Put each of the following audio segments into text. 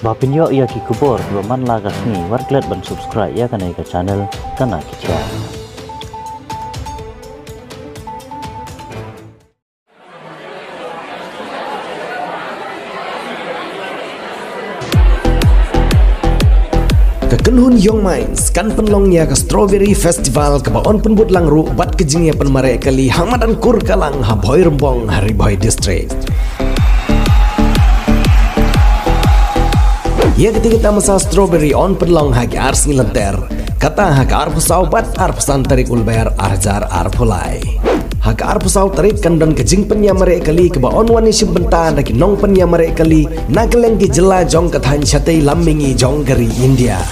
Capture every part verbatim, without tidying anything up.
Ba pynïoh ïa ki khubor kiba man la ka sngi, wat klet ban subscribe ïa kane ka channel Tana Ki Khia. Ka kynhun Young Minds kan pynlong ïa ka Strawberry Festival kaba yn pynbud lang ruh bad ka jingïapynmareh kali ha madan Kurkalang ha Bhoirymbong ha Ri Bhoi District. Ïa kata ka tamasa Strawberry yn pynlong ha ki ar sngi lynter, kata ha ka arphew saw bad arphew san tarik u Lber ar hajar arphew lai. Ha ka arphew saw tarik kan don ka jingpynïamareh kali kaba yn wan ïashim bynta da ki nongpynïamareh kali na kylleng ki jylla jong ka thaiñ shatei lam mihngi jong ka ri India.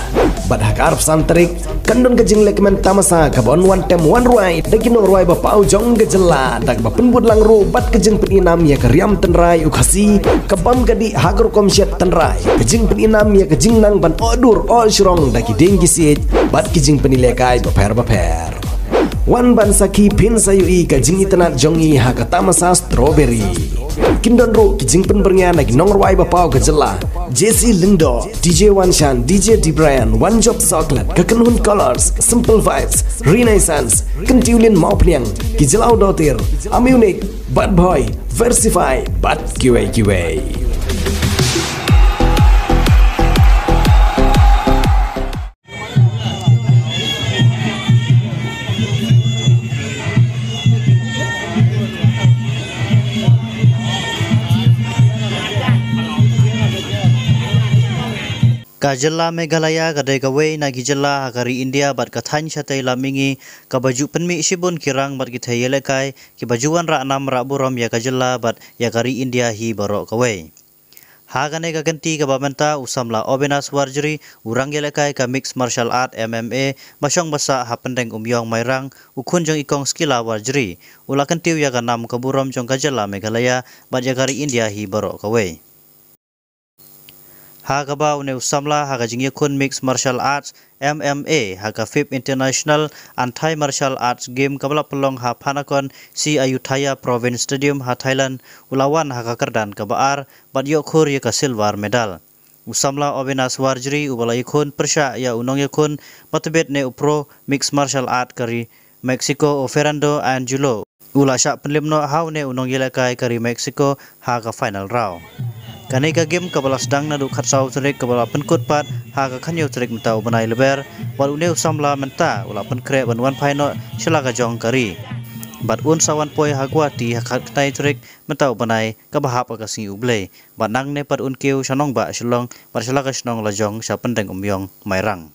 Bad ha ka arphew san tarik kan don ka jinglehkmen tamasa kaba yn wan tem wan rwai da ki nongrwai ba paw jong ka jylla, da kaba pynbud lang ruh bad ka jingpyni nam ïa ka riam tynrai u Khasi, ka bam ka dih ha ka rukom shet tynrai, ka jingpyni nam ïa ka jingnang ban oh dur oh shrong da ki dieng ki siej bad ki jingpyni lehkai bapher bapher. Wan ban sakhi phin sa ïohi ka jingitynnad jong ngi ha ka tamasa Strawberry. Kin don ruh ki jingpynbyrngia na ki nongrwai ba paw ka jylla, J C Lyngdoh, D J Wanshan, D J Dibrian, One Job Chocolate, ka kynhun Colors, Simple Vibes, Renaissance, Kyntiwlin Mawphniang, ki Jyllaw Dotir, Amunic, Bad Boy, Versify bad kiwei kiwei. Ka jylla Meghalaya ka dei kawei na ki jylla ha ka ri India bad ka thaiñ shatei lam mihngi, kaba ju pynmih shibun ki rang bad ki thei ïalehkai kiba ju wanrah nam rah burom ïa ka jylla bad ïa ka ri India hi baroh kawei. Ha kane ka kynti kaba mynta, u samla Obinash Warjri, u rang ïalehkai ka Mixed Martial Art, M M A, ba shong ba sah ha Pyndengumiong, Mairang, u khun jong i kong Skila Warjri, u la kyntiew ïa ka nam ka burom jong ka jylla Meghalaya bad ïa ka ri India hi baroh kawei. Ha kaba une u samla ha ka jingïakhun Mixed Martial Arts, M M A, ha ka fifth International Anti Martial Arts Game kaba la pynlong ha Phanakon, Sri Ayutthaya Province Stadium ha Thailand, u la wan ha ka kyrdan kaba ar bad ïoh khur ïa ka silver medal. U samla Obinash Warjri uba la ïakhun pyrshah ïa u nongïakhun ba tbit ne u pro mixed martial art ka ri Mexico, u Fernando Angulo, u la shah pynlip noh ha une u nongïalehkai ka ri Mexico ha ka final round. Kane ka game kaba la sdang naduh khatsaw tarik kaba la pynkut pat ha ka khathynñiew tarik mynta u bnai Lber, bad une u samla mynta u la pynkhreh ban wan phai noh sha la ka jong ka ri. Bad un sa wan poi ha Guwahati ha ka khatkhyndai tarik mynta u bnai kaba hap ha ka sngi U Blei. Bad nangne pat un kiew sha nongbah Shillong bad sha la ka shnong lajong sha Pyndengumiong, Mairang.